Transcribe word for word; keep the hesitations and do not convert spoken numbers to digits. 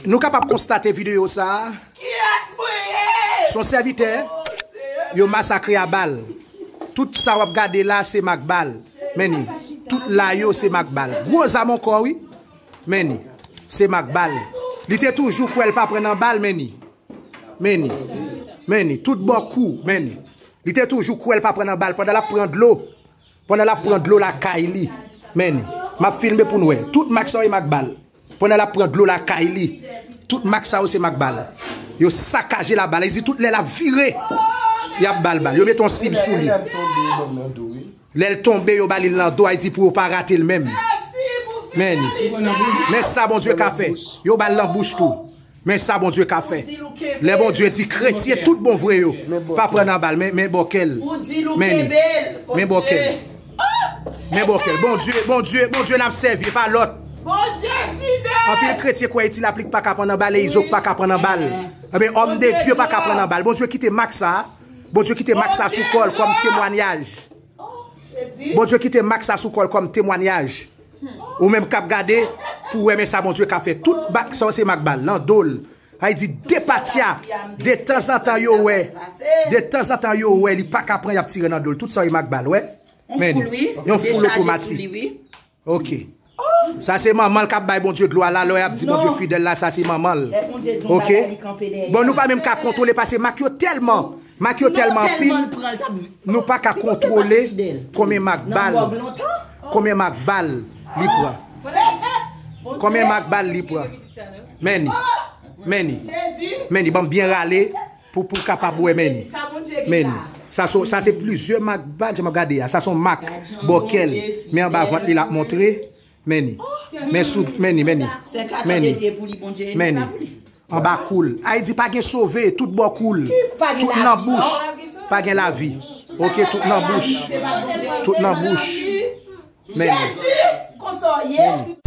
Nou kapab konstate videyo sa a. Kiyès mwen ye? Se yon sèvitè yo masakre a bal. Tout sa w ap gade la se mak bal. Men ni. Tout la yo se mak bal. Gwo zam ankò wi. Men ni. Se mak bal. Li te toujou kwè l pa pran nan bal, men ni. Men ni. Men ni. Tout bò kou, men ni. Li te toujou kwè l pa pran nan bal pandan l ap pran dlo. Pandan l ap pran dlo lakay li. Men ni. M ap filme pou n wè. Tout mak sa yo e mak bal. Pandan l ap pran dlo lakay li. Tout mak sa yo se mak bal. Yo sakaje la bal. Li di tout lè l ap vire, y ap ba l bal. Yo mete yon sib sou li. Lè l tonbe, yo ba li l nan do, a di pou yo pa rate l menm. Men ni. Men sa Bondye ka fè. Yo ba l nan bouch tou. Men sa Bondye ka fè. Lè Bondye di kretyen tout bon vre yo pa pran nan bal, men, men bòkèl. Men ni. Men bòkèl. Men bòkèl. Bondye, Bondye, Bondye n ap sèvi, pa lòt. Bondye fidèl. Anpil kretyen kwè itil aplik pa ka pran nan bal, e izo pa ka pran nan bal. Ebyen, òm de Dye pa ka pran nan bal. Bondye kite mak sa. Bondye kite mak sa sou kò l kòm temwanyaj. Bondye kite mak sa sou kò l kòm temwanyaj. Ou menm k ap gade, pou wè men sa Bondye ka fè. Tout mak sa yo se mak bal, nan do l. Sa vle di de patya, de tanzantan yo wè. De tanzantan yo wè, li pa ka pran, y ap tire nan do l. Tout sa yo e mak bal, wè. Men, yon foul otomatik. Ok. Sa se manman l k ap bay Bondye glwa la, lè y ap di Bondye fidèl la, sa se manman l. Ok. Bon, nou pa menm ka kontwole, paske mak yo tèlman, mak yo tèlman anpil, nou pa ka kontwole konbyen mak bal, konbyen mak bal li pran. Konbyen mak bal li pran. Men ni. Men ni. Men ni, ban m byen rale pou, pou w kapab wè men ni. Men ni. Sa se, sa se plizyè mak bal, jan m ap gade a. Sa se yon mak bòkèl. Men anba vant li l ap montre. Men ni. Men sou, men ni, men ni. Men ni. Men ni. Anba kou l. Ay di pa gen sove, tout bò kou l. Tout nan bouch. Pa gen lavi. Ok, tout nan bouch. Tout nan bouch. Men ni. Men ni.